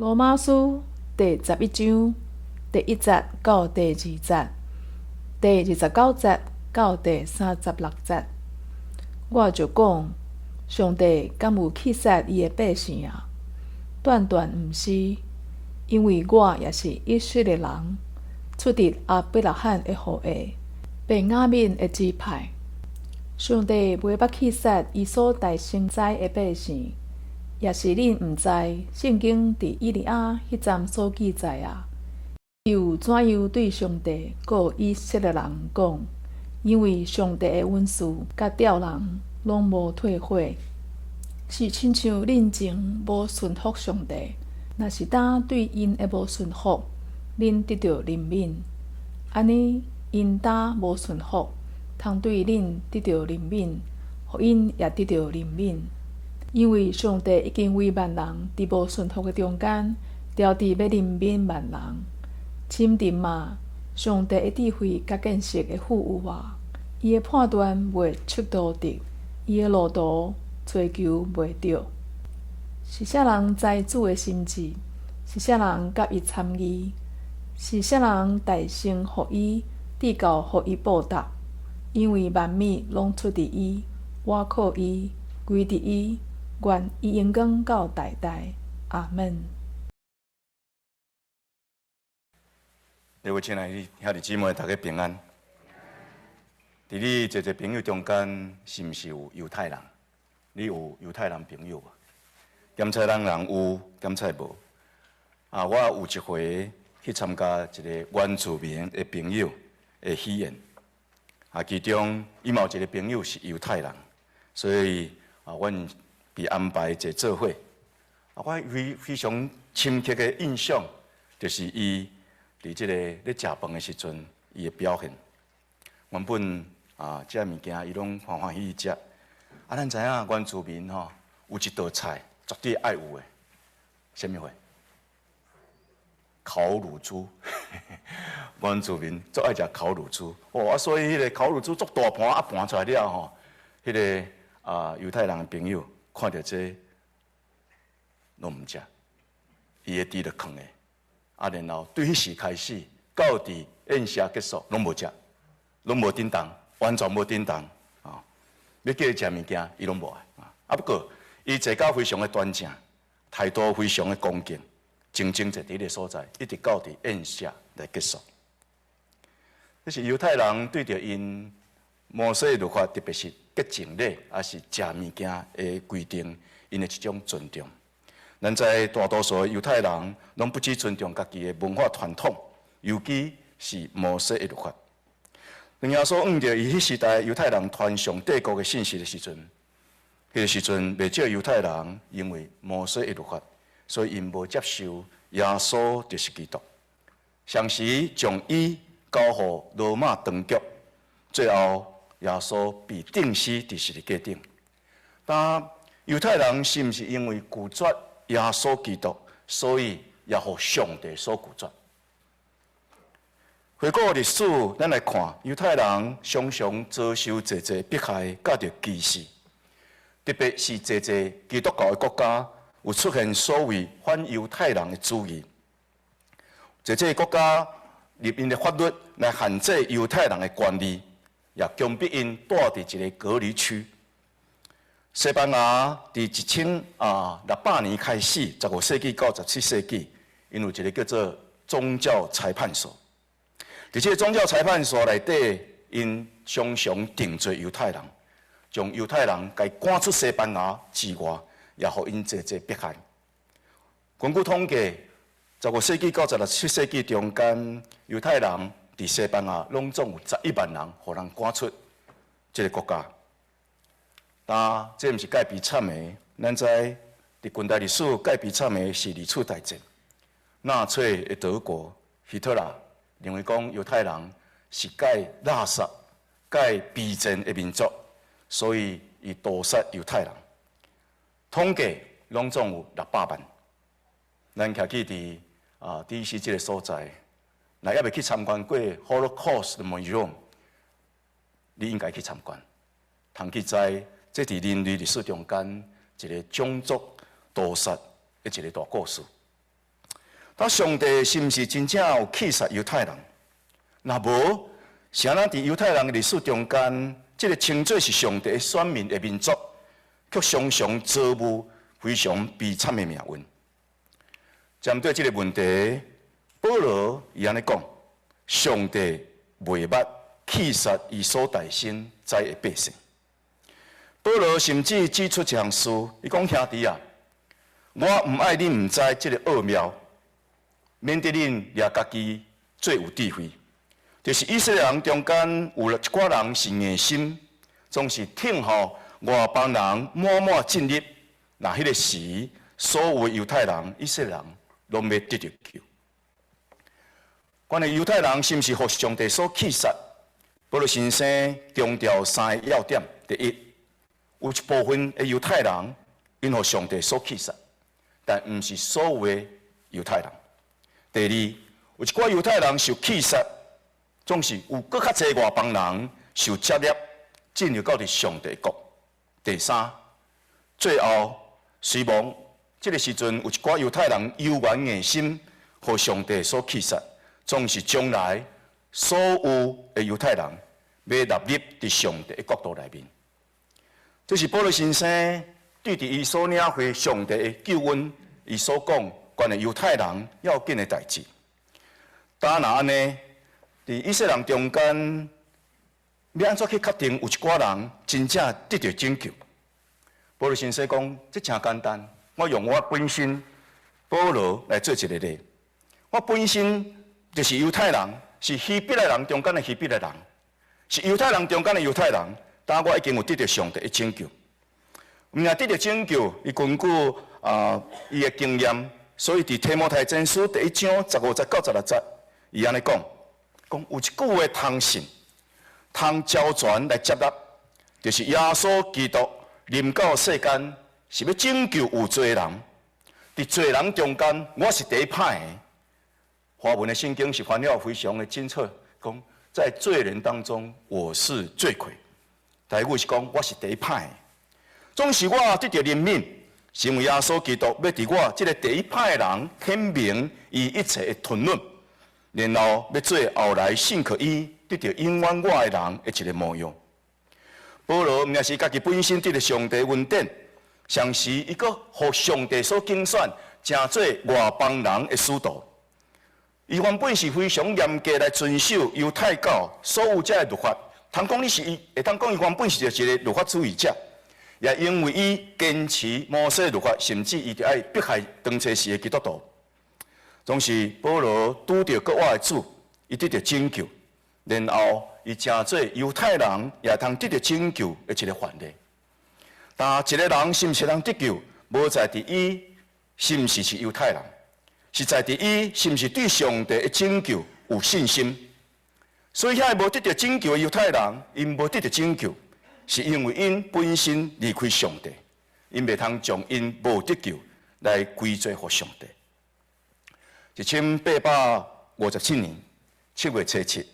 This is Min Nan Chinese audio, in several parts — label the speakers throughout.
Speaker 1: 羅馬書第11章第1節到第2節，第29節到第36節。我就講，上帝敢有棄殺伊的百姓啊？斷斷毋是，因為我也是以色列人，出佇亞伯拉罕的後裔，便雅憫的支派。上帝袂捌棄殺伊所代先知的百姓，抑是恁毋知聖經佇以利亞彼陣所記載啊？伊有怎樣對上帝告以色列人講？因為上帝的恩賜佮調人攏無退悔，是親像恁前無順服上帝，若是當對𪜶的無順服，恁得著憐憫，按呢𪜶當無順服，通對恁得著憐憫，予𪜶也得著憐憫。因為上帝已經為萬人佇無順服的中間，調佇欲憐憫萬人。深沉啊！上帝的智慧佮見識的富有啊！伊的判斷袂測度得，伊的路途追求袂著。是啥人知主的心志？是啥人佮伊參議？是啥人代先予伊，直到予伊報答？因為萬物攏出佇伊，倚靠伊，歸佇伊，願伊榮光到代代。阿門。
Speaker 2: 各位親愛的兄弟姊妹，大家平安。佇你濟濟朋友中間，是毋是有猶太人？你有猶太人朋友無？檢測咱人有，檢測無。啊，我有一回去參加一個原住民的朋友的喜宴，啊，其中伊嘛有一個朋友是猶太人，所以啊，阮被安排坐做伙。啊，我非非常深刻的印象，就是伊佇這個咧食飯的時陣，伊的表現。原本啊，這物件伊攏歡歡喜喜食。啊，咱知影原住民吼有一道菜絕對愛有的，啥物貨？烤乳豬。原住民足愛食烤乳豬。哦，啊，所以彼個烤乳豬足大盤啊盤出來了吼，彼個啊猶太人的朋友看著這攏毋食，伊的豬就囥咧。啊，然後對彼時開始，到佇宴席結束，攏無食，攏無振動，完全無振動。啊，欲叫伊食物件，伊攏無愛。啊，不過伊坐甲非常的端正，態度非常的恭敬，靜靜坐佇彼个所在，一直到佇宴席來結束。這是猶太人對著𪜶摩西律法，特別是潔淨禮，抑是食物件的規定，𪜶的一種尊重。咱知大多數的猶太人攏不只尊重家己的文化傳統，尤其是摩西的律法。當耶穌向著伊彼時代猶太人傳上帝國的信息的時陣，彼個時陣袂少猶太人因為摩西的律法，所以𪜶無接受耶穌就是基督，同時將伊交予羅馬當局，最後耶穌被釘死佇十字架頂。但猶太人是毋是因為拒絕耶穌基督，所以也予上帝所拒絕？回顧歷史，咱來看猶太人常常遭受濟濟迫害，佮著歧視，特別是濟濟基督教的國家有出現所謂反猶太人的主義。濟濟國家立𪜶的法律來限制猶太人的權利，也強迫𪜶蹛佇一個隔離區。西班牙佇1600年開始，15世紀到17世紀，𪜶有一個叫做宗教裁判所。佇這個宗教裁判所內底，𪜶常常定罪猶太人，將猶太人共趕出西班牙之外，也予𪜶濟濟迫害。根據統計，15世紀到17世紀中間，猶太人佇西班牙攏總有11萬人，予人趕出這個國家。但這毋是蓋悲慘的，咱知佇近代歷史蓋悲慘的是二次大戰，納粹的德國希特勒認為講猶太人是蓋垃圾、蓋卑賤的民族，所以伊屠殺猶太人。統計攏總有600萬。咱徛去佇啊 D.C. 這個所在，若猶未去參觀過 Holocaust Museum，你應該去參觀，通去知這佇人類歷史中間一個種族屠殺的一個大故事。但上帝是毋是真正有棄殺猶太人？若無，是按怎佇猶太人的歷史中間，這個稱做是上帝的選民的民族，卻常常遭遇非常悲慘的命運？針對這個問題，保羅伊按呢講：上帝袂捌棄殺伊所大心栽的百姓。保羅甚至指出一項事，伊講，兄弟啊，我毋愛恁毋知這個奧妙，免得恁掠家己做有智慧。就是以色列人中間有一寡人是硬心，總是聽候外邦人滿滿進入。若彼個時，所有猶太人、以色列人攏欲得著救。關於猶太人是毋是予上帝所棄殺？保羅先生強調三個要點：第一，有一部分的猶太人𪜶予上帝所棄殺，但毋是所有的猶太人。第二，有一寡猶太人受棄殺，總是有閣較濟外邦人受接納，進入到佇上帝國。第三，最後雖罔這個時陣有一寡猶太人猶原硬心，予上帝所棄殺，總是將來所有的猶太人欲納入佇上帝的國度內面。這是保羅先生對佇伊所領會上帝的救恩，伊所講關於猶太人要緊的代誌。當若按呢，佇以色列人中間，欲按怎去確定有一寡人真正得著拯救？保羅先生講，這誠簡單，我用我本身保羅來做一個例。我本身就是猶太人，是希伯來人中間的希伯來人，是猶太人中間的猶太人。但我已經有得著上帝的拯救，毋但得著拯救，伊根據啊伊的經驗，所以佇提摩太前書第一章15節到16節，伊按呢講，講有一句話通信，通交傳來接納，就是耶穌基督臨到世間是欲拯救有罪人，佇罪人中間，我是第一歹的。華文的聖經是翻譯非常的精確，講在罪人當中，我是罪魁。台語是講我是第一歹的，總是我得著憐憫，是因為耶穌基督欲佇我這個第一歹的人顯明伊一切的吞忍，然後欲做後來信靠伊得著永遠活的人的一個模樣。保羅毋但是家己本身得著上帝恩典，同時伊閣予上帝所揀選，成做外邦人的使徒。伊原本是非常嚴格來遵守猶太教所有這個律法。通講你是伊，會當講伊原本是就是一個律法主義者，也因為伊堅持摩西律法，甚至伊就愛迫害當初時的基督徒。總是保羅拄著國外的主，伊得著拯救，然後伊成做猶太人也通得著拯救的一個範例。但一個人是毋是通得救，無在佇伊是毋是是猶太人，是在佇伊是毋是對上帝的拯救有信心。所以遐個無得著拯救的猶太人，𪜶無得著拯救，是因為𪜶本身離開上帝，𪜶袂通將𪜶無得救來歸罪予上帝。1857年7月初7，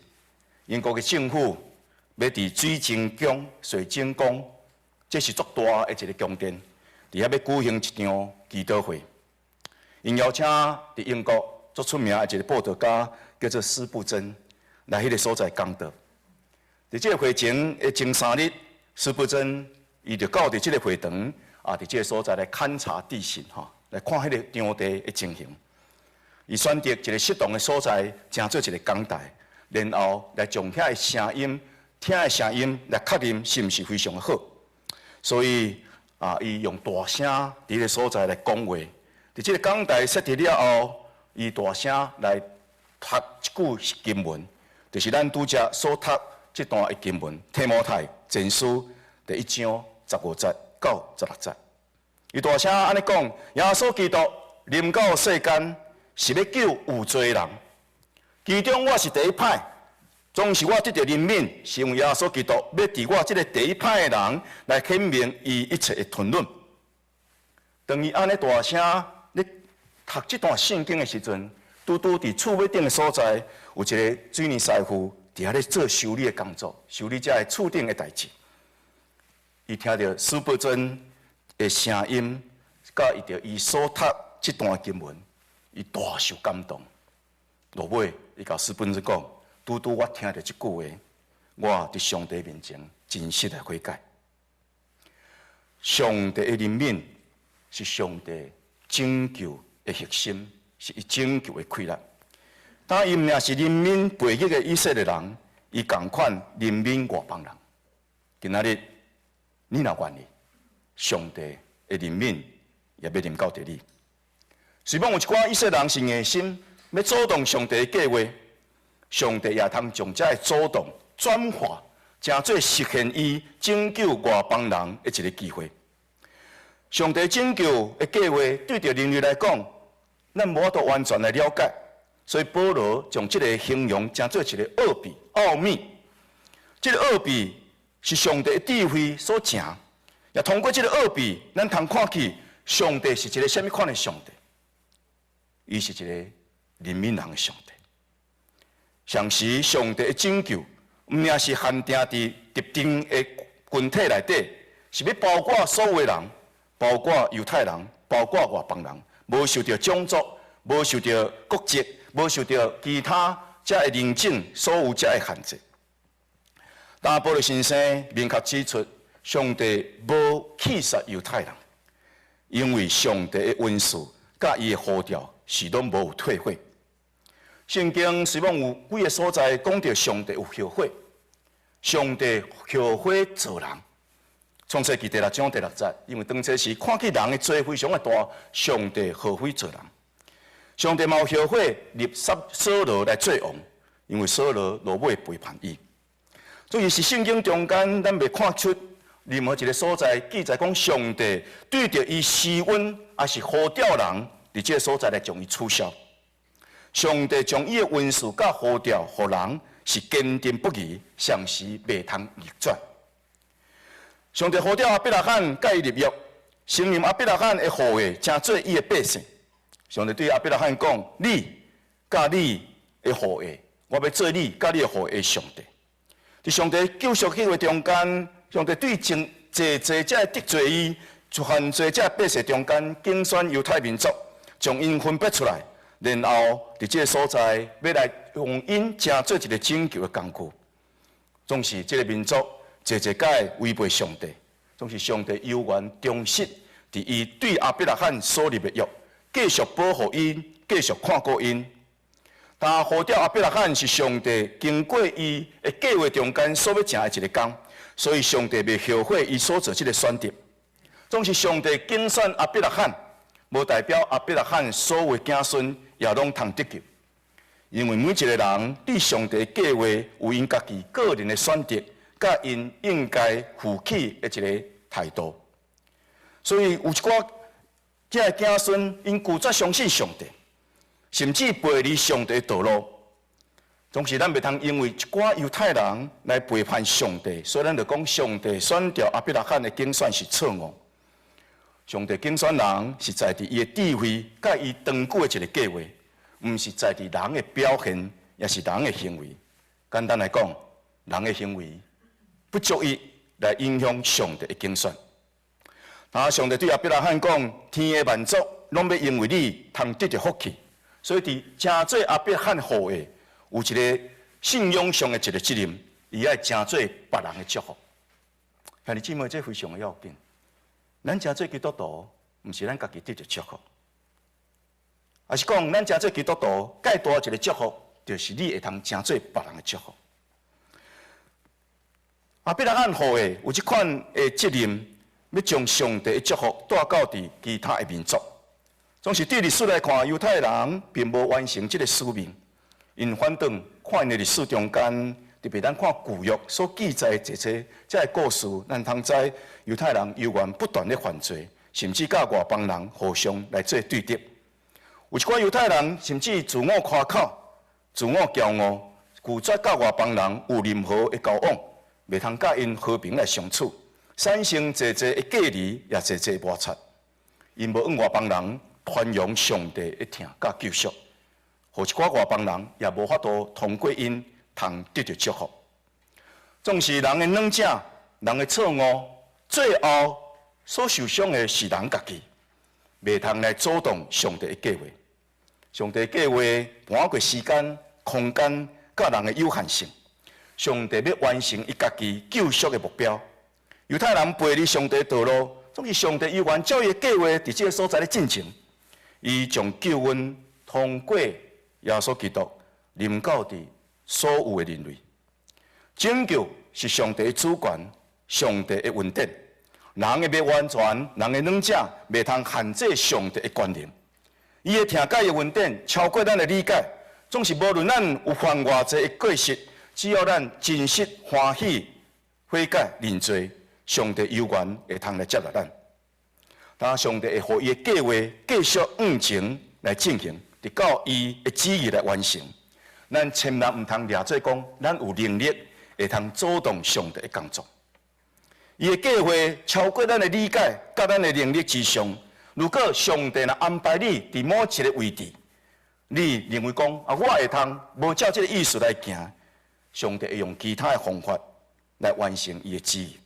Speaker 2: 英國的政府欲佇水晶宮、水晶宮，這是足大的一個宮殿，佇遐欲舉行一場祈禱會。𪜶邀請佇英國足出名的一個佈道家，叫做司布真，來彼個所在講道。佇這個會前的前3日，司布真伊就到佇這個會場啊，佇這個所在來勘察地形，吼，來看彼個場地的情形。伊選擇一個適當的所在，成做一個講台，然後來將遐的聲音、聽的聲音來確認是毋是非常的好。所以啊，伊用大聲佇彼個所在來講話。佇這個講台設置了後，伊大聲來讀一句經文，就是咱拄才所讀這段的經文，《提摩太前書》第一章15節到16節。伊大聲按呢講：耶穌基督臨到世間，是欲救有罪人。其中我是第一歹，總是我得著憐憫，是因為耶穌基督欲佇我這個第一歹的人來顯明伊一切的吞忍。當伊按呢大聲咧讀這段聖經的時陣，拄拄佇厝尾頂的所在，有一個水泥師傅佇遐咧做修理的工作，修理這个厝頂的代誌。伊聽著司布真的聲音，佮伊著伊所讀這段經文，伊大受感動。落尾，伊共司布真講：拄拄我聽著這句話，我佇上帝面前真實來悔改。上帝的憐憫是上帝拯救的核心，是伊拯救的氣力。但伊毋但是憐憫背逆的以色列人，伊仝款憐憫外邦人。今仔日你若願意，上帝的憐憫也欲臨到佇你。雖罔有一寡以色列人是硬心，欲阻擋上帝的計劃，上帝也通將這个阻擋轉化，成做實現伊拯救外邦人的一个機會。上帝拯救的計劃對著人類來講，咱無法度完全來了解，所以保羅將這个形容成做一个奧秘、奧秘。這个奧秘是上帝的智慧所成，也通過這个奧秘，咱通看見上帝是一个啥物款的上帝。伊是一个憐憫人的上帝。同時，上帝的拯救，毋但是限定佇特定的群體內底，是欲包括所有的人，包括猶太人，包括外邦人，無受著種族，無受著國籍，無受著其他這个人種所有這个限制。但保羅先生明確指出，上帝無棄殺猶太人，因為上帝的恩賜佮伊的呼召是攏無有退悔。聖經雖罔有幾个所在講著上帝有後悔，上帝後悔造人。創世記第六章第六節，因為當初時看見人的罪非常的大，上帝後悔造人。上帝嘛有後悔立掃羅來做王，因為掃羅落尾背叛伊。所以是聖經中間，咱袂看出任何一个所在記載講上帝對著伊施恩，抑是呼召人佇這个所在來將伊取消。上帝將伊的恩賜佮呼召予人，是堅定不移，常時袂通逆轉。上帝呼召亞伯拉罕佮伊立約，承認亞伯拉罕的後裔成做伊的百姓。上帝對亞伯拉罕講：你佮你的後裔，我欲做你佮你的後裔的上帝。佇上帝救贖計劃中間，上帝對真濟濟這个得罪伊、犯罪這个百姓中間，揀選猶太民族，將𪜶分別出來，然後佇這个所在欲來用𪜶成做一个拯救的工具。總是這个民族濟濟擺違背上帝，總是上帝猶原忠實，佇伊對亞伯拉罕所立的約，繼續保護𪜶，繼續看顧𪜶。但呼召亞伯拉罕是上帝經過伊的計劃中間所欲成的一个工，所以上帝袂後悔伊所做這个選擇。總是上帝揀選亞伯拉罕，無代表亞伯拉罕所有子孫也攏通得救。因為每一个人對上帝計劃有𪜶家己個人的選擇，佮𪜶應該負起的一个態度。所以有一寡這个子孫，𪜶拒絕相信上帝，甚至背離上帝的道路。總是咱袂通因為一寡猶太人來背叛上帝，所以咱就講上帝選召亞伯拉罕的揀選是錯誤。上帝揀選人是在佇伊的智慧，佮伊長久的一个計劃，毋是在佇人的表現，抑是人的行為。簡單來講，人的行為不足以來影響上帝的揀選。啊，上帝對亞伯拉罕講：天的萬族攏欲因為你通得著福氣。所以佇成做亞伯拉罕後裔，有一个信仰上的一个責任，伊愛成做別人的祝福。兄弟姊妹，這非常的要緊。咱成做基督徒，毋是咱家己得著祝福，而是講咱成做基督徒，蓋大一个祝福，就是你會通成做別人的祝福。亞伯拉罕後裔有這款的責任，欲將上帝的祝福帶到佇其他的民族。總是對歷史來看，猶太人並無完成這个使命。𪜶反轉看𪜶的歷史中間，特別咱看舊約所記載的這些這个故事，咱通知猶太人猶原不斷咧犯罪，甚至佮外邦人互相來做對敵。有一寡猶太人甚至自我誇口、自我驕傲，拒絕佮外邦人有任何的交往，袂通佮𪜶和平來相處，產生濟濟的隔離，也濟濟摩擦。𪜶無向外邦人傳揚上帝的疼佮救贖，予一寡外邦人也無法度通過𪜶通得著祝福。總是人的軟正，人的錯誤，最後所受傷的是人家己，袂通來阻擋上帝的計劃。上帝計劃瞞過時間、空間佮人的有限性。上帝欲完成伊家己救贖的目標。猶太人背離上帝道路，總是上帝猶原照伊的計劃佇這个所在咧進行。伊將救恩通過耶穌基督臨到佇所有的人類。拯救是上帝的主權，上帝的恩典。人的袂完全，人的軟弱，袂通限制上帝的權能。伊的疼佮伊的恩典超過咱的理解，總是無論咱有犯偌濟的過失，只要咱真實歡喜悔改認罪，上帝猶原會通來接納咱。當上帝會予伊的計劃繼續向前來進行，直到伊的旨意來完成。咱千萬毋通掠做講，咱有能力會通阻擋上帝的工作。伊的計劃超過咱的理解，佮咱的能力之上。如果上帝若安排你佇某一个位置，你認為講啊，我會通無照這个意思來行，上帝會用其他的方法來完成伊的旨意。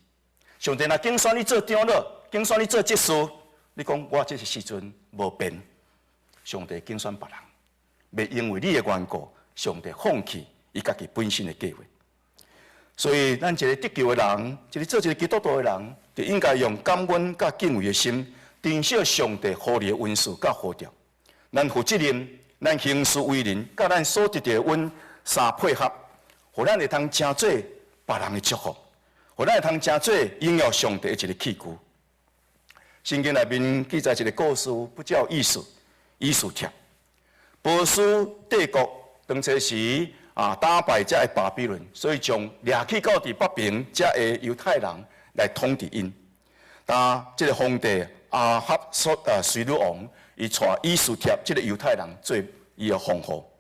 Speaker 2: 上帝若揀選你做長老，揀選你做執事，你講我這個時陣無變，上帝揀選別人，袂因為你的緣故，上帝放棄伊家己本身的計劃。所以，咱一个得救的人，一个做一个基督徒的人，就應該用感恩佮敬畏的心，珍惜上帝予你的恩賜佮呼召。咱負責任，咱行事為人，佮咱所得到的恩相配合，予咱會通成做別人的祝福，予咱會通成做榮耀上帝的一个器具。聖經內面記載一个故事，不叫以斯，以斯帖。波斯帝國當初時啊，打敗這个巴比倫，所以將掠去到佇北邊這个猶太人來統治𪜶。當這个皇帝亞哈隨魯王，伊帶以斯帖這个猶太人做伊的皇後。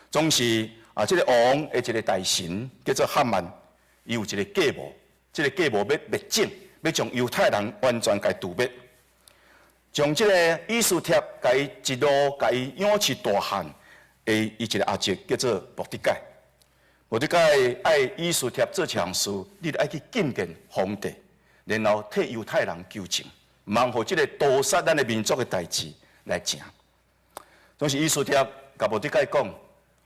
Speaker 2: 總是啊，這个王的一个大臣叫做哈曼，伊有一个計謀，這个計謀欲滅種，欲將猶太人完全共除滅，將這个以斯帖共伊一路共伊養飼大漢的伊一个阿叔叫做末底改。末底改愛以斯帖做一項事，你著愛去覲見皇帝，然後替猶太人求情，毋通予這个屠殺咱的民族的代誌來成。總是以斯帖共末底改講：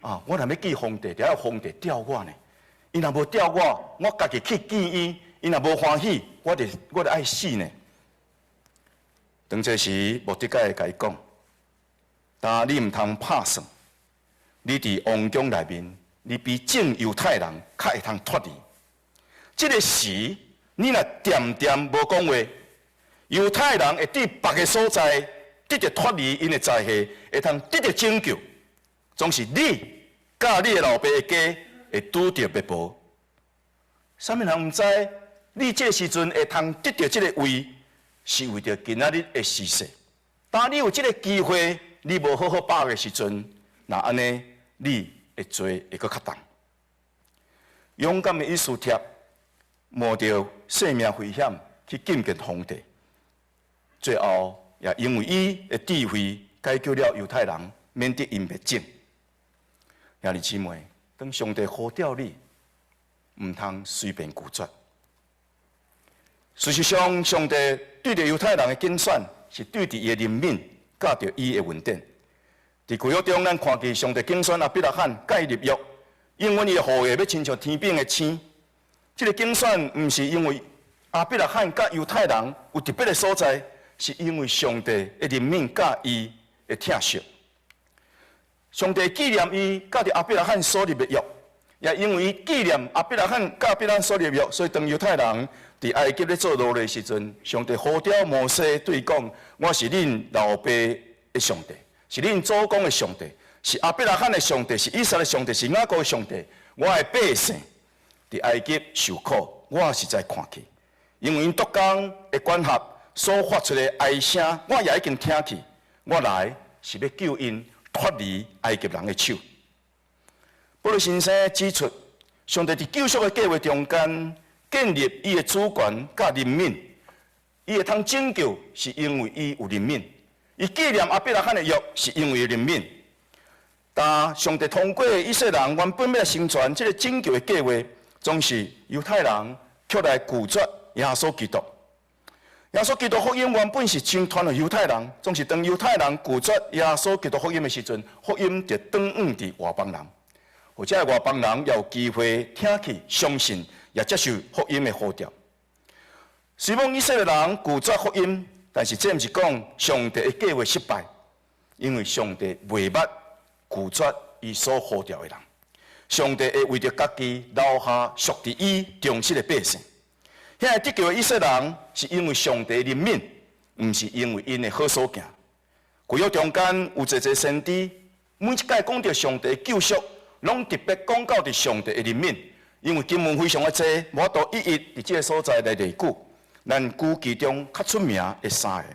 Speaker 2: 啊，我若欲見皇帝，著愛皇帝調我呢。伊若無調我，我家己去見伊，伊若無歡喜，我就愛死呢。當這時，末底改共伊講：但你毋通拍算，你佇王宮內面，你比眾猶太人較會通脫離。這个時，你若恬恬無講話，猶太人會佇別个所在得著脫離𪜶的災禍，會通得著拯救。總是你佮你的老爸的家會拄著滅亡。啥物人毋知？你這个時陣會通得著這个位，是為著今仔日的時勢。當你有這个機會，你無好好把握的時陣，若按呢，你的罪會閣較重。勇敢的以斯帖冒著性命危險去覲見皇帝，最後也因為伊的智慧解救了猶太人，免得𪜶滅種。兄弟姊妹，當上帝呼召你，毋通隨便拒絕。事實上，上帝對著猶太人的揀選，是對著伊的憐憫，佮著伊的恩典。佇舊約中，咱看見上帝揀選亞伯拉罕，佮伊立約，應允伊的後裔欲親像天頂的星。這个揀選毋是因為亞伯拉罕佮猶太人有特別的所在，是因為上帝的憐憫佮伊的疼惜。上帝紀念伊佮著亞伯拉罕所立的約，也因為紀念亞伯拉罕佮亞伯拉罕所立約，所以當猶太人佇埃及咧做奴隸時陣，上帝呼召摩西對伊講：我是恁老爸的上帝，是恁祖公的上帝，是亞伯拉罕的上帝，是以撒的上帝，是雅各的上帝。我的百姓佇埃及受苦，我實在看見，因為𪜶督工的管轄所發出的哀聲，我也已經聽去。我來是欲救𪜶脫離埃及人的手。保祿先生指出，上帝佇救贖的計劃中間建立伊的主權佮憐憫，伊會通拯救，是因為伊有憐憫；伊紀念亞伯拉罕的約，是因為憐憫。但上帝通過以色列人原本欲來成全這个拯救的計劃，總是猶太人卻來拒絕耶穌基督。耶穌基督福音原本是先傳予猶太人，總是當猶太人拒絕耶穌基督福音的時陣，福音就轉往佇外邦人，予這个外邦人也有機會聽去相信，也接受福音的呼召。雖罔以色列人拒絕福音，但是這毋是講上帝的計劃失敗，因為上帝袂捌拒絕伊所呼召的人。上帝會為著家己留下屬佇伊忠實的百姓。遐个得救的以色列人，是因為上帝憐憫，毋是因為𪜶的好所行。舊約中間有濟濟先知，每一擺講著上帝救贖，攏特別講到佇上帝的憐憫。因為經文非常的濟，無法度一一佇這个所在來列舉。咱舉其中較出名的三个。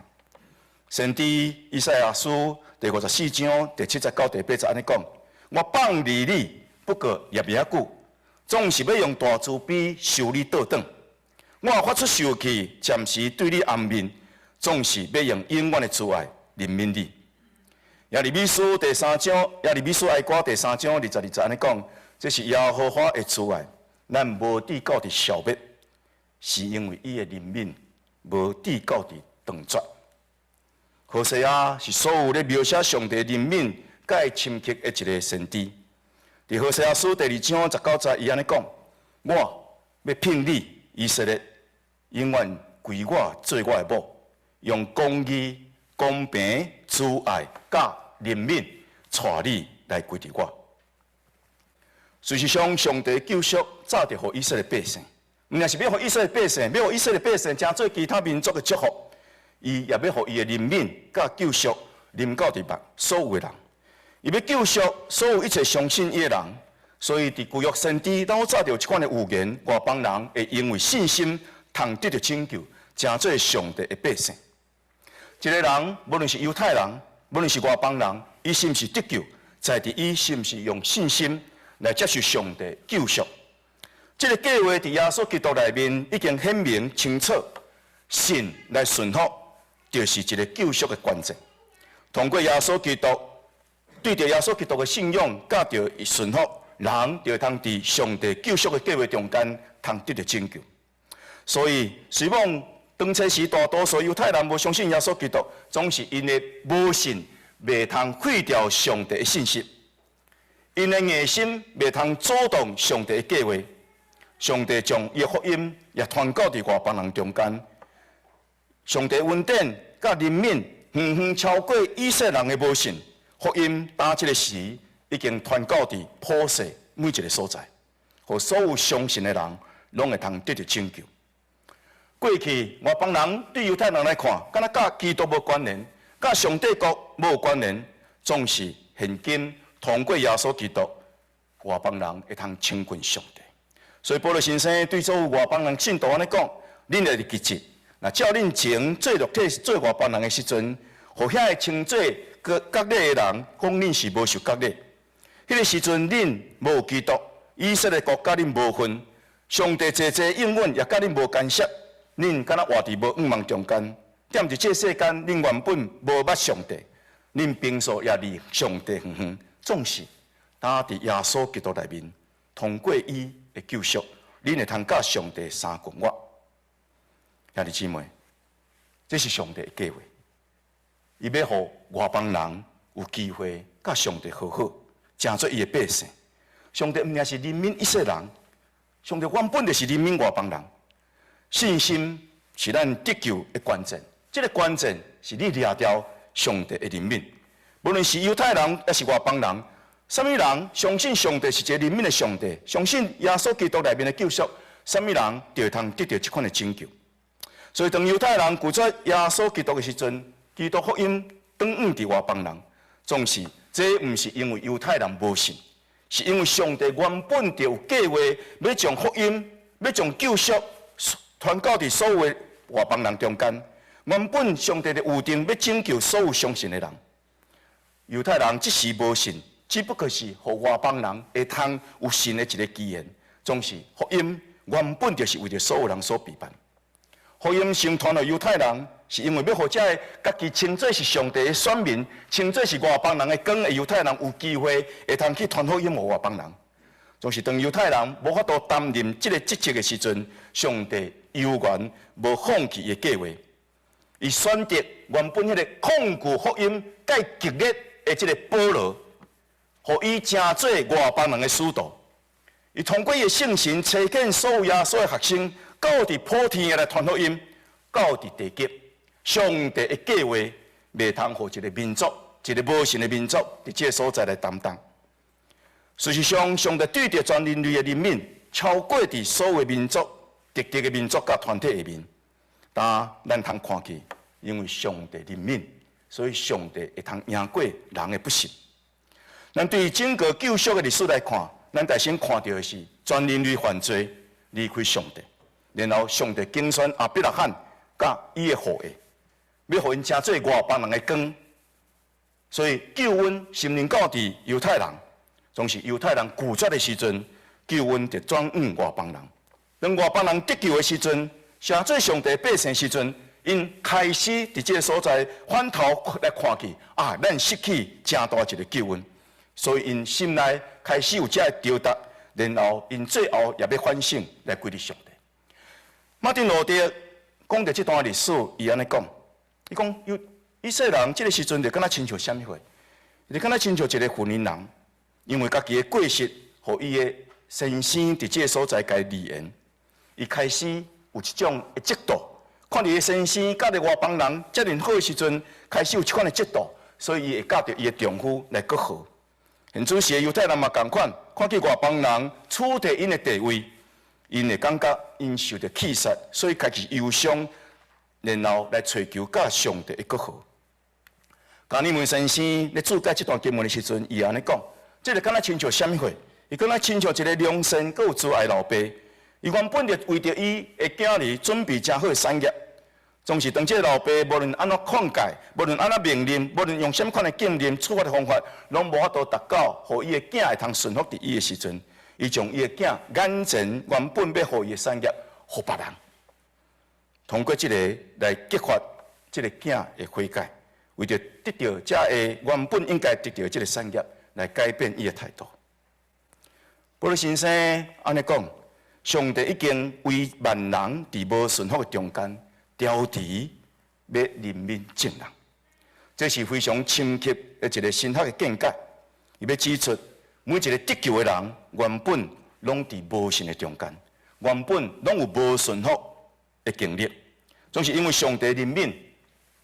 Speaker 2: 先知以賽亞書第54章第7節到第8節按呢講：我放離你，不過也袂遐久，總是欲用大慈悲收你倒轉。我發出受氣，暫時對你掩面，總是欲用永遠的慈愛憐憫你。耶利米書第三章，耶利米書哀歌第三章22節按呢講，這是耶和華的慈愛，咱無致到佇消滅，是因為伊的憐憫無致到佇斷絕。何西阿是所有咧描寫上帝憐憫蓋深刻的一个先知。佇何西阿書第2章19節，伊按呢講：我欲聘你，以色列，永遠歸我做我的某，用公義、公平、慈愛、佮憐憫，帶你來歸佇我。事實上，上帝救贖早就予以色列百姓，毋但是欲予以色列百姓，欲予以色列百姓成做其他民族的祝福，伊也欲予伊的憐憫佮救贖臨到佇所有的人，伊欲救贖所有一切相信伊的人。所以佇舊約先知，老早就有這款的預言，外邦人會因為信心通得著拯救，成做上帝的百姓。一个人，無論是猶太人，無論是外邦人，伊是毋是得救，在佇伊是毋是用信心來接受上帝救贖。這个計劃佇耶穌基督內面已經顯明清楚，信來順服，就是一个救贖的關鍵。通過耶穌基督，對著耶穌基督的信仰，佮著順服，人就會通佇上帝救贖的計劃中間，通得著拯救。所以，雖罔當初時大多數猶太人無相信耶穌基督，總是𪜶的無信袂通廢掉上帝的信實，𪜶的硬心袂通阻擋上帝的計劃。上帝將伊的福音也傳到佇外邦人中間。上帝恩典佮憐憫遠遠超過以色列人的無信，福音當這个時已經傳到佇普世每一个所在，予所有相信的人攏會通得著拯救。過去外邦人對猶太人來看，敢若佮基督無關聯，佮上帝國無關聯，總是現今通過耶穌基督，外邦人會通親近上帝。所以保羅先生對所有外邦人信徒按呢講：恁會記得，若照恁前做肉體做外邦人的時陣，予遐个稱做割禮的人講恁是無受割禮。彼个時陣恁無基督，以色列國佮恁無份，上帝濟濟應允也佮恁無干涉。恁敢若活佇無向望中間，踮佇這世間，恁原本無捌上帝，恁平素也離上帝遠遠，總是當佇耶穌基督內面，通過伊的救贖，恁會通佮上帝相共活。兄弟姊妹，這是上帝的計劃，伊欲予外邦人有機會佮上帝和好，成做伊的百姓。上帝毋但是憐憫以色列人，上帝原本就是憐憫外邦人。信心是咱得救的關鍵，這个關鍵是你掠著上帝的憐憫。無論是猶太人抑是外邦人，啥物人相信上帝是一个憐憫的上帝，相信耶穌基督內面的救贖，啥物人就會通得著這款的拯救。所以當猶太人拒絕耶穌基督的時陣，基督福音轉往佇外邦人，總是這毋是因為猶太人無信，是因為上帝原本就有計劃，欲將福音，欲將救贖傳到佇所有的外邦人中間。原本上帝就預定欲拯救所有相信的人。猶太人這時無信，只不過是予外邦人會通有信的一个機緣。總是福音原本就是為著所有人所備辦。福音先傳予猶太人，是因為欲予這个家己稱做是上帝的選民，稱做是外邦人的光的猶太人有機會會通去傳福音予外邦人。總是當猶太人無法度擔任這个職責的時陣，上帝猶原無放棄伊的計劃。伊選擇原本彼個抗拒福音、佮激烈的這個保羅，予伊成做外邦人的使徒。伊通過伊的聖神差遣所有耶穌的學生，到佇普天下來傳福音，到佇地極。上帝的計劃袂通予一個民族，一個無神的民族，佇這個所在來擔當。事實上，上帝對著全人類的憐憫，超過佇所有民族、特定的民族佮團體下面。但咱通看見，因為上帝憐憫，所以上帝會通贏過人的不信。咱對整個救贖的歷史來看，咱首先看著的是全人類犯罪離開上帝，然後上帝揀選亞伯拉罕佮伊的後裔，欲予𪜶成做外邦人的光。所以救恩承認到佇猶太人，總是猶太人拒絕的時陣，救恩就轉向外邦人。當外邦人得救的時陣，成做上帝百姓時陣，𪜶開始佇這個所在反頭來看見啊，咱失去誠大一個救恩，所以𪜶心內開始有這個掙扎，然後𪜶最後也欲反省來歸佇上帝。馬丁路德講著這段歷史，伊按呢講，伊講猶以色列人這個時陣就敢若親像啥物貨？就敢若親像一個婦人人，因為家己的過失，予伊的先生佇這個所在共伊離緣，伊開始有一種的嫉妒，看著伊先生佮著外邦人遮爾好的時陣，開始有這款的嫉妒，所以伊會佮著伊的丈夫來媾和。現此時的猶太人嘛仝款，看見外邦人取代𪜶的地位，𪜶會感覺𪜶受著棄殺，所以開始憂傷，然後來揣求佮上帝的媾和。加爾文先生咧注解這段經文的時陣，伊按呢講：這個敢若親像啥物貨？伊敢若親像一個良善閣有慈愛老爸。伊原本就為著伊的囝兒準備誠好的產業，總是當這個老爸無論按怎勸誡，無論按怎命令，無論用啥物款的禁令處罰的方法，攏無法度達到，予伊的囝會通順服佇伊的時陣，伊將伊的囝眼前原本欲予伊的產業，予別人，通過這個來激發這個囝的悔改，為著得著這個原本應該得著這個產業，來改變伊的態度。保祿先生按呢講。上帝已經為萬人佇無順服的中間，調持欲憐憫眾人，這是非常深刻的一個神學的見解。伊欲指出，每一個得救的人，原本攏佇無信的中間，原本攏有無順服的經歷，總是因為上帝憐憫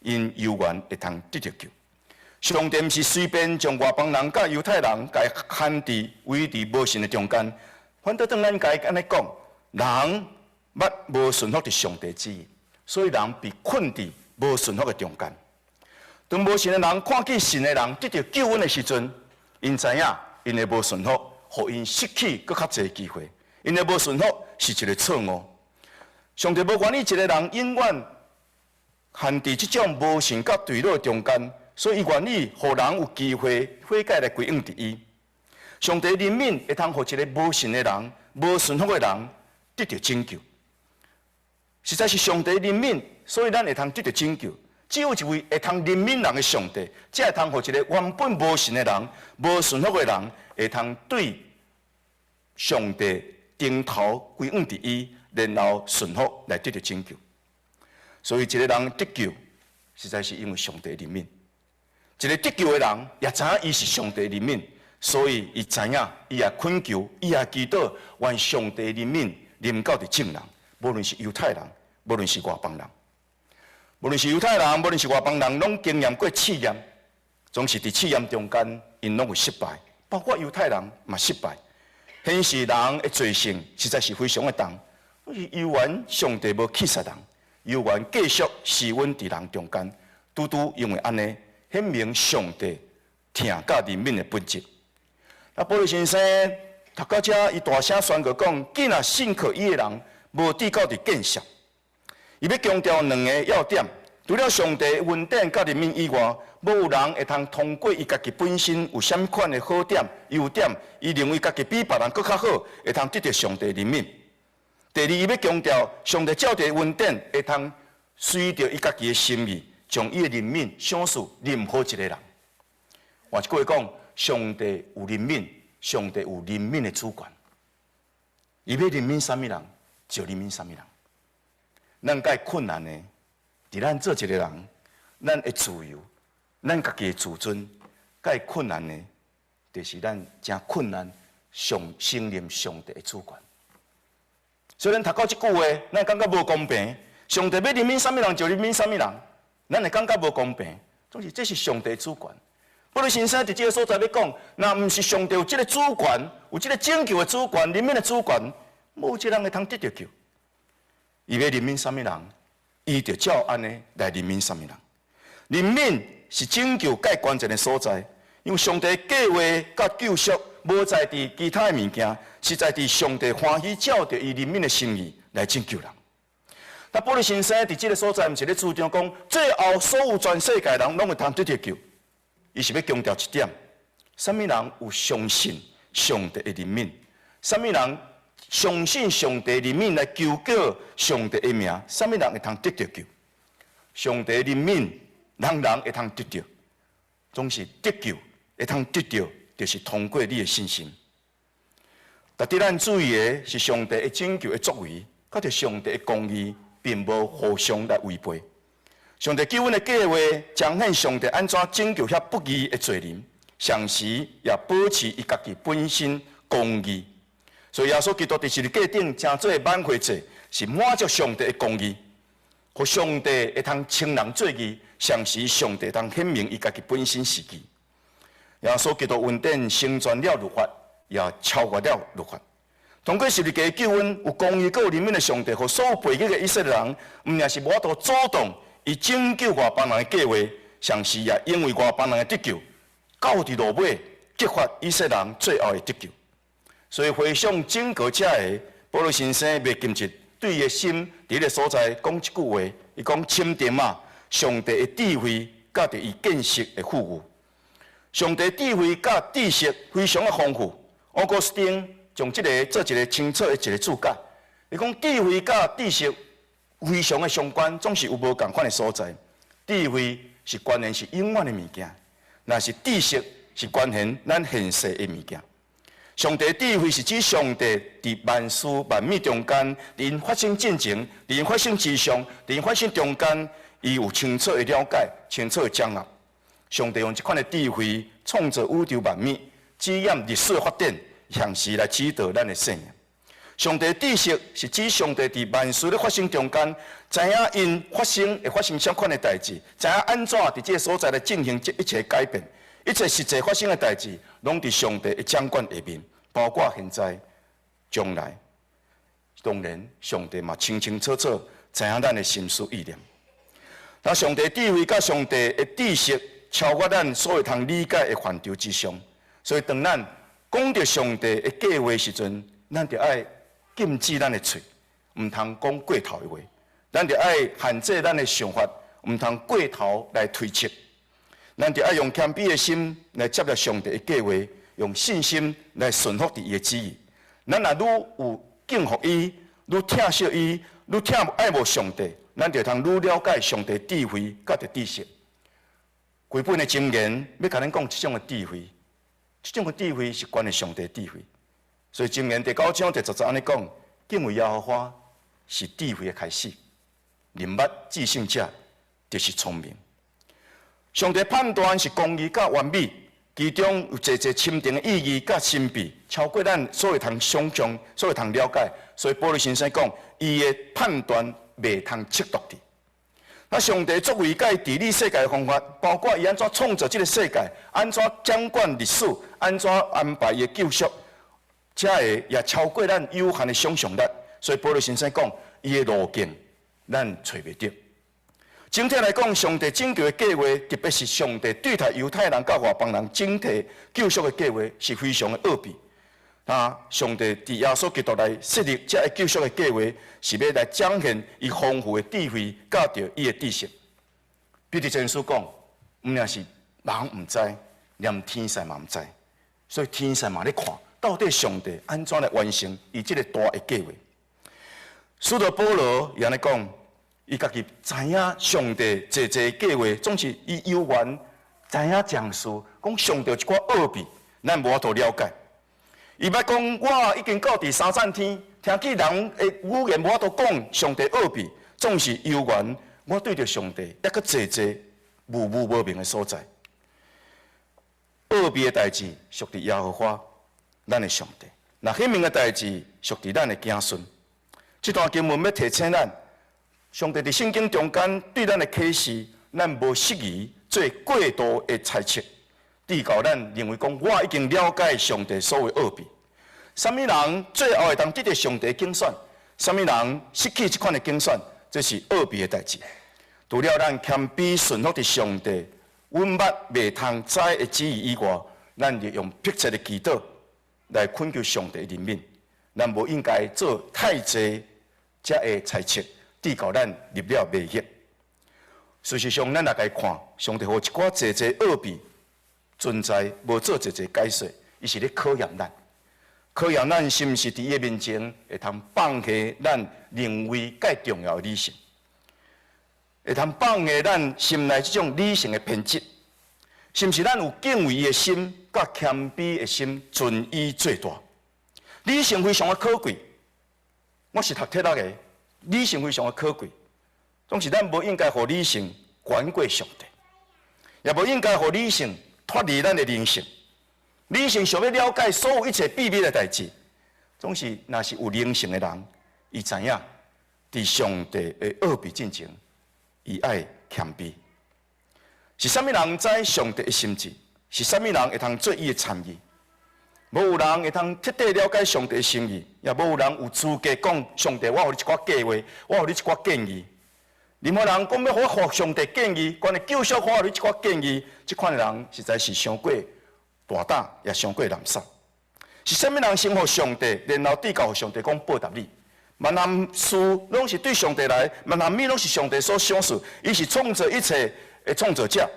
Speaker 2: ，𪜶猶原會通得著救。上帝毋是隨便將外邦人佮猶太人共限佇維佇無信的中間。反倒轉咱共伊按呢講，人捌無順服佇上帝旨意，所以人被困佇無順服的中間。當無信的人看見信的人得著救恩的時陣，𪜶知影𪜶的無順服，予𪜶失去閣較濟機會。𪜶的無順服是一個錯誤。上帝無願意一個人永遠陷佇這種無信佮墜落的中間，所以伊願意予人有機會悔改來歸向佇伊。上帝憐憫會通予一個無信的人、無順服的人得著拯救。實在是上帝憐憫，所以咱會通得著拯救。只有一位會通憐憫人的上帝，才會通予一個原本無信的人、無順服的人，會通對上帝轉頭歸向佇伊，然後順服來得著拯救。所以，一個人得救，實在是因為上帝憐憫。一個得救的人，也知影伊是上帝憐憫。所以，伊知影，伊也懇求，伊也祈禱，願上帝憐憫臨到佇眾人，無論是猶太人，無論是外邦人，無論是猶太人，無論是外邦人，攏經驗過試驗，總是佇試驗中間，𪜶攏有失敗，包括猶太人嘛失敗，顯示人的罪性實在是非常的重。猶原上帝無棄殺人，猶原繼續施恩佇人中間，拄拄因為按呢，顯明上帝疼佮憐憫的本質。啊，保祿先生讀到遮，伊大聲宣告講：囝若信靠伊的人，無致到佇見笑。伊欲強調兩个要點，除了上帝恩典佮憐憫以外，無有人會通通過伊家己本身有啥物款的好點、優點，伊認為家己比別人閣較好，會通得著上帝憐憫。第二，伊欲強調上帝照著恩典，會通隨著伊家己的心意，將伊的憐憫賞賜任何一個人。換一句話講，上帝有憐憫，上帝有憐憫的主權。伊欲憐憫啥物人，就憐憫啥物人。咱佮困難的，佇咱做一個人，咱的自由，咱家己的自尊，較會困難的，就是咱誠困難上承認上帝的主權。所以咱讀到這句話，咱感覺無公平。上帝欲憐憫啥物人就憐憫啥物人，咱會感覺無公平。總是這是上帝主權。保祿先生佇這个所在欲講，若毋是上帝有這个主權，有這个拯救的主權、憐憫的主權，無一個人會通得著救。伊欲憐憫啥物人，伊就照按呢來憐憫啥物人。憐憫是拯救蓋關鍵的所在，因為上帝計劃佮救贖，無在佇其他的物件，是在佇上帝歡喜照著伊憐憫的心意來拯救人。那保祿先生佇這个所在，毋是咧主張講，最後所有全世界人攏會通得著救。伊是欲強調一點，啥物人有相信上帝的憐憫，啥物人相信上帝憐憫來求告上帝的名，啥物人會通得著救？上帝憐憫，人人會通得著，總是得救會通得著，就是通過你的信心。值得咱注意的是，上帝的拯救的作為，佮著上帝的公義，並無互相來違背。上帝救恩的計劃，彰顯上帝按怎拯救遐不義的罪人，同時也保持伊家己本身公義。所以耶穌基督佇十字架頂成做挽回祭，是滿足上帝的公義，予上帝會通稱人做義，同時上帝會通顯明伊家己本身是義。耶穌基督恩典成全了律法，也超越了律法。通過十字架救恩，有公義閣有憐憫的上帝，予所有背逆的以色列人，毋但是無法度阻擋伊拯救外邦人的計劃，同時也因為外邦人的得救，到佇落尾激發以色列人最後的得救。所以回想整個這个，保祿先生袂禁止對伊的心佇彼个所在講一句話，伊講深沉啊，上帝的智慧佮著伊見識的富裕，上帝智慧佮知識非常的豐富。奧古斯丁將這个做一个清楚的一个注解，伊講智慧佮知識非常的相關，總是有無仝款的所在。智慧是關聯是永遠的物件，若是知識是關聯咱現世的物件。上帝智慧是指上帝佇萬事萬物中間，佇𪜶發生進前，佇𪜶發生之上，佇𪜶發生中間，伊有清楚的了解，清楚的掌握。上帝用這款的智慧創造宇宙萬物，指引歷史的發展，同時來指導咱的生命。上帝知識是指上帝佇萬事咧發生中間，知影𪜶發生會發生啥款的代誌，知影按怎佇這个所在來進行這一切改變，一切實際發生的代誌，攏佇上帝的掌管下面，包括現在、將來。當然，上帝嘛清清楚楚知影咱的心思意念。那上帝智慧佮上帝的知識，超越咱所會通理解的範疇之上。所以，當咱講著上帝的計劃時陣，咱就愛禁止咱的喙，毋通講過頭的話。咱就愛限制咱的想法，毋通過頭來推測。咱就愛用謙卑的心來接納上帝的計劃，用信心來順服佇伊的旨意。咱若愈有敬服伊，愈疼惜伊，愈疼愛慕上帝，咱就通愈了解上帝智慧佮著知識。規本的箴言欲共咱講這種的智慧，這種的智慧是關於上帝智慧。所以箴言第九章第十節按呢講：敬畏耶和華是智慧的開始，認捌至聖者就是聰明。上帝判斷是公義佮完美，其中有濟濟深層的意義佮神秘，超過咱所會通想象、所會通了解。所以保祿先生講，伊的判斷袂通測度的。那上帝作為佮治理世界的方法，包括伊按怎創造這个世界，按怎掌管歷史，按怎安排伊的救贖，這个也超過咱有限的想象力。所以保祿先生講，伊的路徑咱揣袂著。整體來講，上帝拯救的計劃，特別是上帝對待猶太人佮外邦人整體救贖的計劃，是非常的奧秘。啊，上帝佇耶穌基督來設立這个救贖的計劃，是欲來彰顯伊豐富的智慧，佮著伊的知識。彼得前書講，毋但是人毋知，連天使嘛毋知，所以天使嘛咧看，到底上帝按怎來完成伊這个大的計劃。使徒保羅伊按呢講，伊家己知影上帝濟濟計劃，總是伊有緣知影這樣事，講上帝有一寡奧秘，咱無法度了解。伊捌講，我已經到佇三層天，聽見人的語言無法度講上帝奧秘，總是有緣，我對著上帝，猶閣濟濟無無無明的所在。奧祕的代誌屬佇耶和華，咱的上帝；若顯明的代誌屬佇咱的子孫。這段經文欲提醒咱，上帝佇聖經中間對咱的啟示，咱無適宜做過度的猜測，直到咱認為講我已經了解上帝所有奧祕。啥物人最後會當得著上帝揀選？啥物人失去這款的揀選？這是奧祕的代誌。除了咱謙卑順服佇上帝，阮捌袂通知的旨意以外，咱就用迫切的祈禱來懇求上帝憐憫。咱無應該做太濟才會猜測，直到咱入了迷惑。事實上，咱若來看，上帝予一寡濟濟奧祕存在，無做濟濟解說，伊是咧考驗咱，考驗咱是毋是佇伊的面前會通放下咱認為蓋重要的理性，會通放下咱心內這種理性的偏執，是毋是咱有敬畏伊的心，佮謙卑的心，尊伊做大。理性非常的可貴，我是讀哲學的，理性非常的可貴，總是咱無應該予理性管過上帝，也無應該予理性脫離咱的靈性。理性想欲了解所有一切秘密的代誌，總是若是有靈性的人，伊知影佇上帝的奧祕進前，伊愛謙卑。是啥物人知上帝的心志？是啥物人會通做伊的參議？無有人會通徹底了解上帝的心意，也無有人有資格講上帝，我予你一寡計劃，我予你一寡建議。任何人講欲予我予上帝建議，關於救贖，我予你一寡建議，這款的人實在是傷過大膽，也傷過垃圾。是啥物人先予上帝，然後直到予上帝講報答你？萬項事攏是對上帝來，萬項物攏是上帝所賞賜，伊是創造一切的創造者。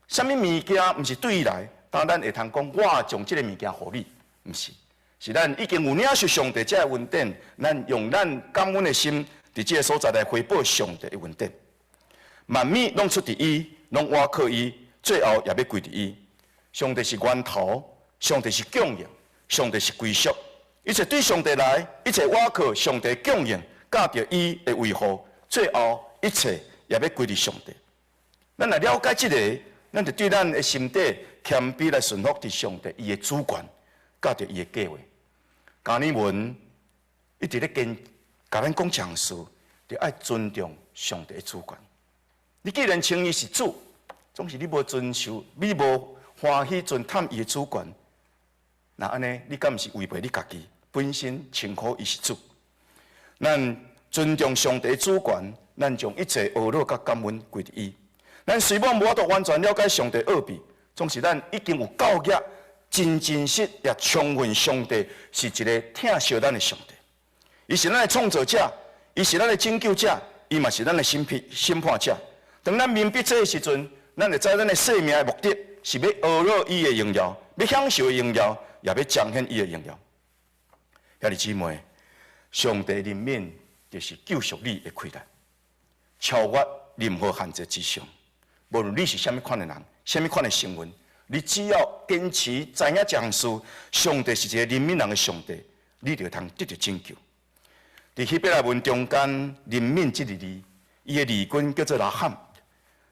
Speaker 2: 啥物物件毋是對伊來？當咱會通講，我將這个物件予你，毋是，是咱已經有領受上帝這个恩典，咱用咱感恩的心，佇這个所在來回報上帝的恩典。萬物攏出佇伊，攏倚靠伊，最後也欲歸佇伊。上帝是源頭，上帝是供應，上帝是歸屬。一切對上帝來，一切倚靠上帝供應，佮著伊的維護，最後一切也欲歸佇上帝。咱若了解這个，咱就對咱的心底謙卑來順服佇上帝伊的主權，佮著伊的計劃。迦尼文一直咧跟共咱講一項事，就愛尊重上帝的主權。你既然稱伊是主，總是你無遵守，你無歡喜尊探伊的主權，那按呢，你敢毋是違背你家己本身稱呼伊是主？咱尊重上帝的主權，咱將一切呵咾佮感恩歸佇伊。咱雖罔無法度完全了解上帝奧祕，總是咱已經有夠額真真實也充分上帝是一个疼惜咱的上帝。伊是咱的創造者，伊是咱的拯救者，伊嘛是咱的審判者。當咱明白這个時陣，咱就知咱的生命的目的是欲呵咾伊的榮耀，欲享受伊榮耀，也欲彰顯伊的榮耀。兄弟姊妹，上帝憐憫就是救贖你的氣力，超越任何限制之上。無論你是啥物款的人，啥物款的身份，你只要堅持知影這項事，上帝是一个憐憫人的上帝，你就會通得著拯救。佇希伯來文中間，憐憫這个字，伊的字根叫做拉罕，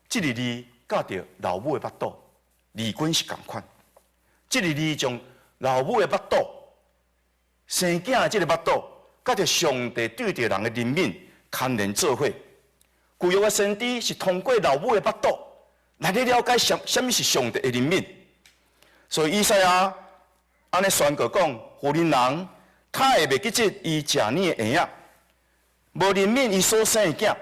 Speaker 2: 這个字佮著老母的腹肚，字根是仝款。這个字將老母的腹肚，生囝的這个腹肚，佮著上帝對著人的憐憫牽連做伙。舊約的先知是通過老母的腹肚來咧了解啥啥物是上帝的憐憫，所以以賽亞按呢宣告講：婦人人，她會袂記得伊食奶的嬰仔，無憐憫伊所生的囝。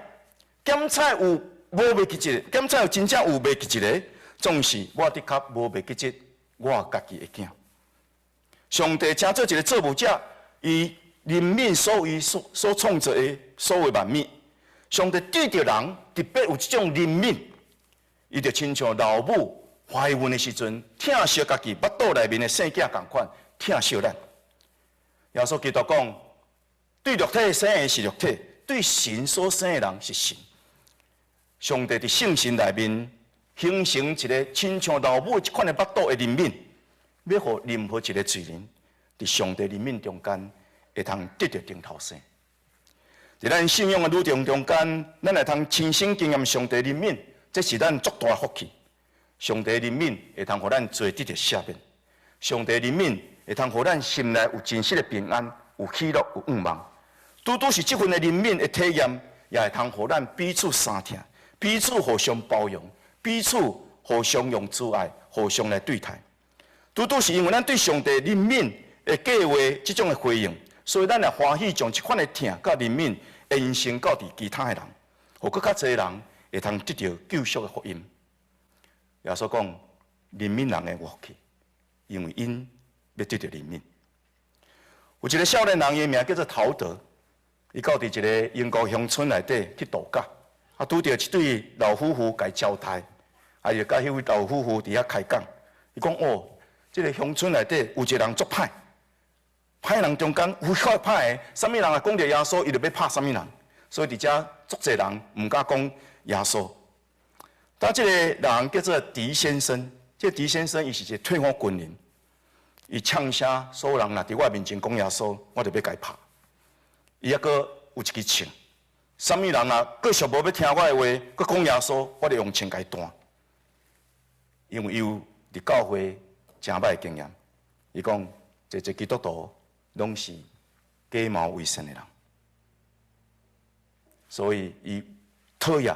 Speaker 2: 檢採有無袂記一个，檢採有真正有袂記一个，總是我的確無袂記得我家己的囝。上帝請做一个造物者，伊憐憫所有伊所創造的所有萬物。上帝對著人特別有這種憐憫，伊就親像老母懷孕的時陣，疼惜家己腹肚內面的細囝仝款，疼惜咱。耶穌基督講，對肉體生的是肉體，對神所生的人是神。上帝佇聖神內面形成一个親像老母這款的腹肚的憐憫，欲予任何一个罪人佇上帝憐憫中間會通得著重頭生。佇咱信仰的旅程中間，咱會通親身經驗上帝憐憫，這是咱足大的福氣。上帝憐憫會通予咱罪得著赦免，上帝憐憫會通予咱心內有真實的平安、有喜樂、有盼望。拄拄是這份的憐憫的體驗，也會通予咱彼此相疼，彼此互相包容，彼此互相用慈愛、互相來對待。拄拄是因為咱對上帝憐憫的計劃這種的回應，所以咱也歡喜將這款的疼佮憐憫延伸到佇其他的人，予閣較濟人會通得著救贖的福音。耶穌講，憐憫人的有福氣，因為𪜶欲得著憐憫。有一个少年人，伊名叫做陶德，伊到佇一个英國鄉村內底去度假，啊，拄著一對老夫婦共伊招待，啊，伊就佮彼位老夫婦佇遐開講。伊講哦，這个鄉村內底有一个人足歹，歹人中間有較歹的，啥物人若講著耶穌，伊就欲拍啥物人，所以佇遮足濟人毋敢講耶穌。但這个人叫做狄先生，這个狄先生伊是一个退伍軍人，伊嗆聲所有人若佇我面前講耶穌，我就欲共伊拍。伊猶閣有一支槍，啥物人若繼續無欲聽我的話，閣講耶穌，我就用槍共伊彈。因為伊有佇教會誠歹的經驗，伊講濟濟基督徒攏是假冒為善的人，所以伊討厭。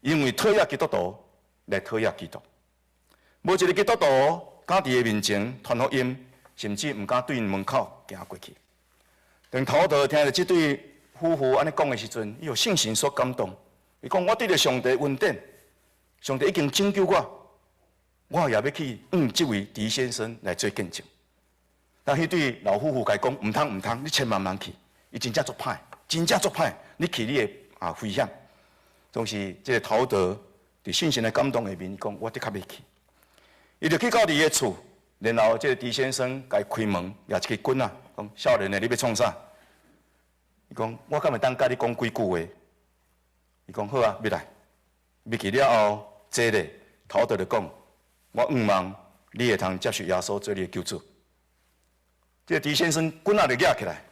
Speaker 2: 因為討厭基督徒來討厭基督，無一个基督徒敢佇伊面前傳福音，甚至毋敢對𪜶門口行過去。當陶德聽著這對夫婦按呢講的時陣，伊予聖神所感動。伊講：我得著上帝恩典，上帝已經拯救我，我也欲去向這位狄先生來做見證。但彼對老夫婦共伊講：毋通毋通，你千萬毋通去，伊真正足歹，真正足歹，你去你會啊危險。總是這个陶德佇聖神的感動下面，伊講我的確欲去。伊就去到伊的厝，然後這个狄先生共伊開門，舉一支棍仔，講少年的，你欲創啥？伊講我敢會當佮你講幾句話？伊講好啊，入來。入去了後，坐咧，陶德就講，我向望你會通接受耶穌做你的救主。這个狄先生棍仔就舉起來，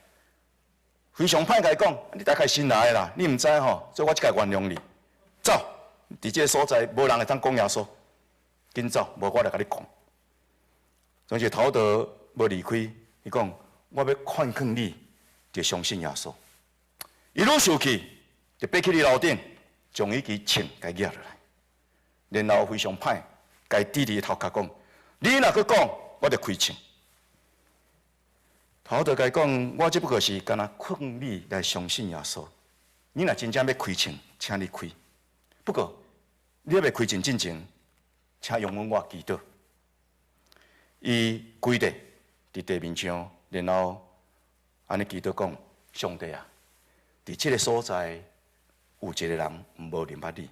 Speaker 2: 非常歹共伊講，你大概新來的啦，你毋知吼，所以我這擺原諒你。走，佇這个所在無人會當講耶穌，緊走，無我來共你講。總是陶德無離開，伊講我欲勸勸你，就相信耶穌。伊愈生氣，就爬去伊樓頂，將彼支槍共攑落來，然後非常歹，共伊指佇伊頭殼講：你若閣講，我就開槍。陶德共伊講，我只不過是干焦勸你來相信耶穌。你若真正欲開槍，請你開。不過，你猶未開槍進前，請容許我祈禱。伊跪佇佇地面上，然後按呢祈禱講：上帝啊，佇這个所在有一个人無認捌你，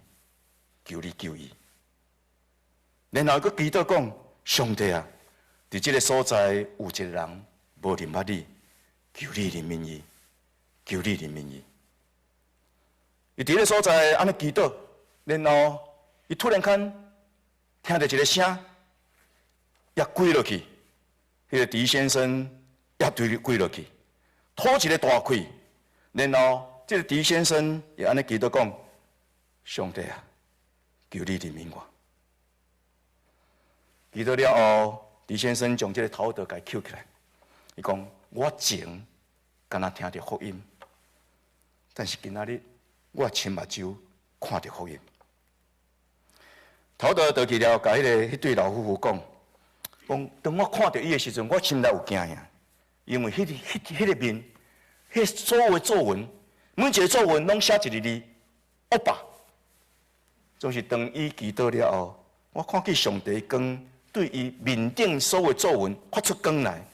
Speaker 2: 求你救伊。然後閣祈禱講：上帝啊，佇這个所在有一个人無認捌你，求你憐憫伊，求你憐憫伊。伊佇彼个所在按呢祈禱，然後伊突然間聽著一个聲，也跪落去。彼个狄先生也對跪落去，吐一个大氣。然後這个狄先生也按呢祈禱講：上帝啊，求你憐憫我。祈禱了後，狄先生將這个陶德共抾起來，伊講：我前敢若聽著福音，但是今仔日我親目睭看著福音。陶德倒去了，共彼對老夫婦講：講當我看著伊的時陣，我心內有驚呀，因為彼個面，彼所有的作文，每一个作文攏寫一个字，惡霸。就是當伊祈禱了後，我看見上帝光對伊面頂所有作文發出光來，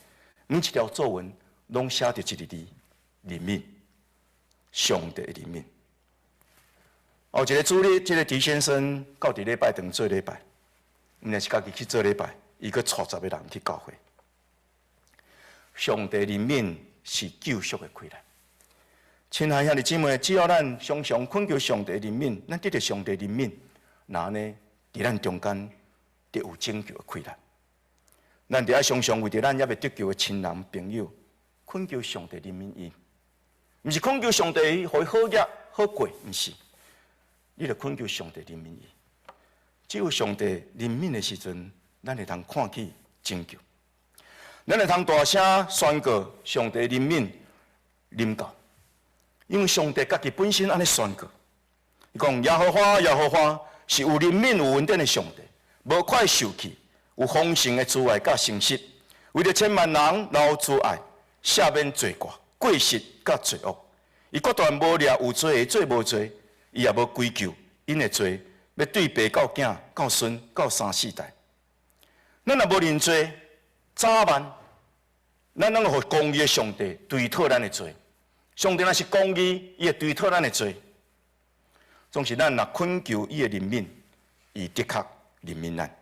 Speaker 2: 每一條作文攏寫著一個字：憐憫。上帝的憐憫。後一个主日，這个狄先生到佇禮拜堂做禮拜，毋但是家己去做禮拜，伊閣帶10个人去教會。上帝憐憫是救贖的氣力。親愛兄弟姊妹，只要咱常常懇求上帝憐憫，咱得著上帝憐憫，那呢，佇咱中間就有拯救的氣力。咱著愛常常為著咱猶未得救的親人朋友，懇求上帝憐憫伊。毋是懇求上帝予伊好額好過，毋是。你著懇求上帝憐憫伊。只有上帝憐憫的時陣，咱會通看見拯救。咱會通大聲宣告上帝憐憫臨到，因為上帝家己本身按呢宣告。伊講耶和華耶和華是有憐憫有恩典的上帝，無快受氣，有豐盛的慈愛佮誠實，為著千萬人留慈愛，赦免罪過、過失佮罪惡。伊決斷無掠有罪的做無罪，伊也無歸咎𪜶的罪，欲對爸到囝到孫到三四代。咱若無認罪，早晚咱攏會予公義的上帝追討咱的罪。上帝若是公義，伊會追討咱的罪。總是咱若懇求伊的憐憫，伊的確憐憫咱。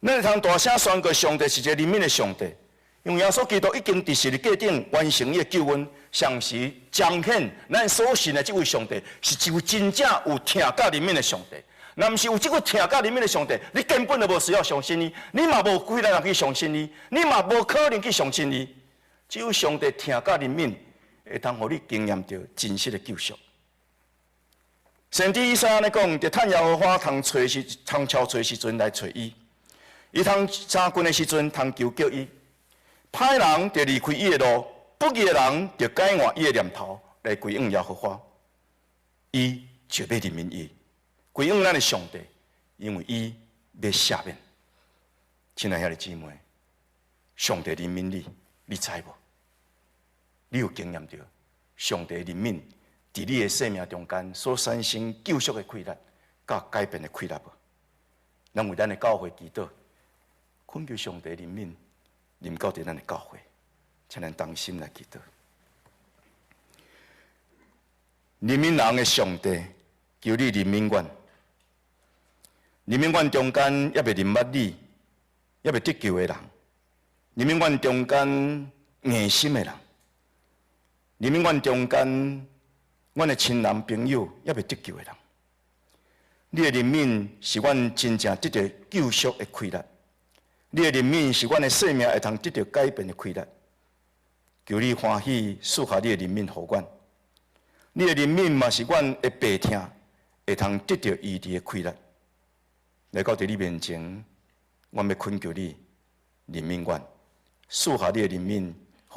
Speaker 2: 咱會通大聲宣告上帝是一个憐憫的上帝，因為耶穌基督已經佇十字架頂完成伊的救恩，同時彰顯咱所信的這位上帝是一位真正有疼佮憐憫的上帝。若毋是有這個疼佮憐憫的上帝，你根本就無需要相信伊，你嘛無幾个人去相信伊，你嘛無可能去相信伊。只有上帝疼佮憐憫，會通予你經驗著真實的救贖。先知以賽亞按呢講，著趁耶和華通揣時，通悄揣時陣來揣伊，伊通相近的時陣通求叫伊。歹人著離開伊的路，不義的人著改換伊的念頭來歸向耶和華，伊就欲憐憫伊，歸向咱的上帝，因為伊欲赦免。親愛兄弟姊妹，上帝憐憫你，你知無？你有經驗著上帝憐憫佇你的生命中間所產生救贖的氣力，佮改變的氣力無？咱為咱的教會祈禱，懇求上帝憐憫，臨到佇咱的教會，請咱同心來祈禱。憐憫人的上帝，求你憐憫阮，憐憫阮中間猶未認捌你，猶未得救的人，憐憫阮中間硬心的人，憐憫阮中間阮的親人朋友猶未得救的人。你的憐憫是阮真正得著救贖的氣力，你的憐憫是阮的生命會通得著改變的氣力。求你歡喜賜下你的憐憫予阮，你的憐憫嘛是阮的病痛會通得著醫治的氣力。來到佇你面前，阮欲懇求你憐憫阮，賜下你的憐憫予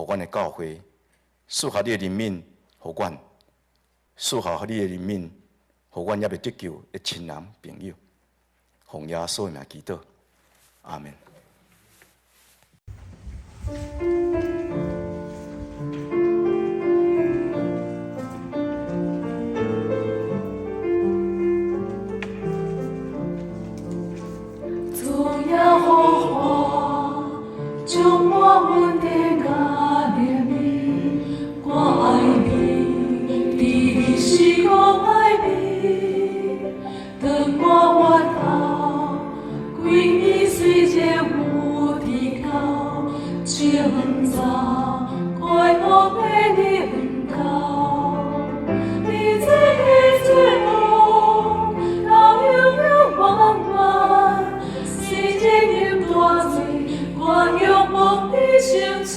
Speaker 2: 阮的教會，賜下你的憐憫予阮，賜下你的憐憫予阮猶未得救的親人朋友。奉耶穌的名祈禱，阿們。
Speaker 1: 主耶和華，充滿恩典佮憐憫，我愛你，你是閣愛你。當我回頭，規暝雖然有低哭，清早快樂欲臨到。你做的做王，到永永遠遠。雖然飲大醉，我仰望你成就。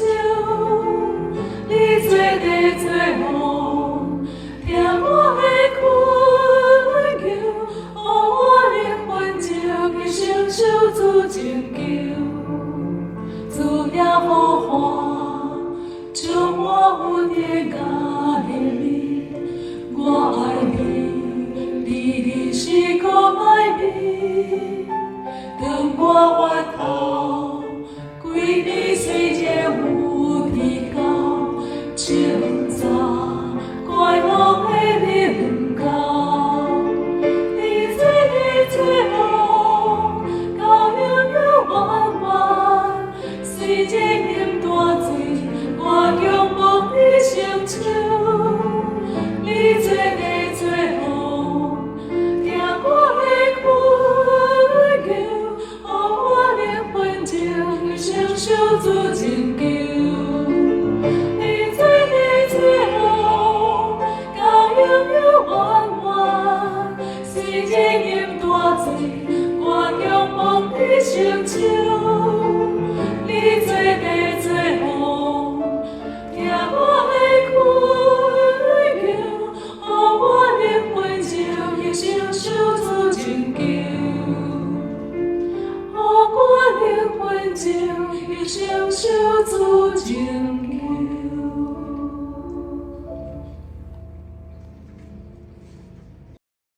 Speaker 1: 你做的做王，聽我的懇求，予我靈魂靜去承受主拯救。主耶和華，充滿恩典佮憐憫，我愛你，你仍是閣愛你。當我回頭，規暝雖然有低哭，清早快樂欲臨到。你做的做王，到永永遠遠。雖然飲大醉，我仰望你成就。你做的做王，聽我的懇求，予我靈魂靜去承受主拯救。你做的做王，到永永遠遠。雖然飲大醉，我仰望你成就。你做的做王，聽我的懇受主拯